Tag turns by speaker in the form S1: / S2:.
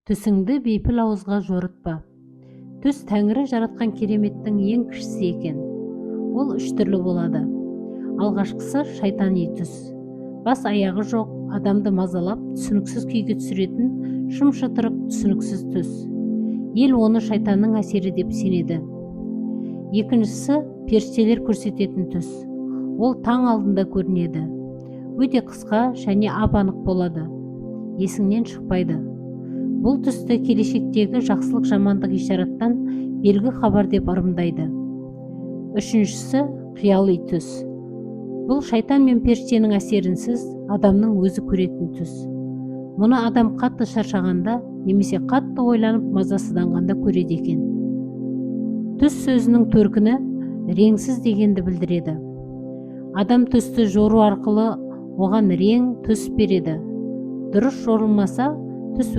S1: Түсіңді бейпіл ауызға жорытпа. Түс Тәңірі жаратқан кереметтің ең кішісі екен. Ол үш түрлі болады. Алғашқысы – шайтани түс. Бас аяғы жоқ, адамды мазалап, түсініксіз күйге түсіретін шым-шытырық, түсініксіз түс. Ел оны шайтанның әсері деп сенеді. Екіншісі – періштелер көрсететін түс. Ол таң алдында көрінеді, өте қысқа және ап-анық болады, есіңнен шықпайды. Бұл түсті келешектегі жақсылық, жамандық ишараттан белгі, хабар деп ырымдайды. Үшіншісі – қияли түс. Бұл шайтан мен періштенің әсерінсіз адамның өзі көретін түс. Мұны адам қатты шаршағанда немесе қатты ойланып, мазасызданғанда көреді екен. Түс сөзінің төркіні реңсіз дегенді білдіреді. Адам түсті жору арқылы оған рең, түс береді. Дұрыс жорылмаса, түс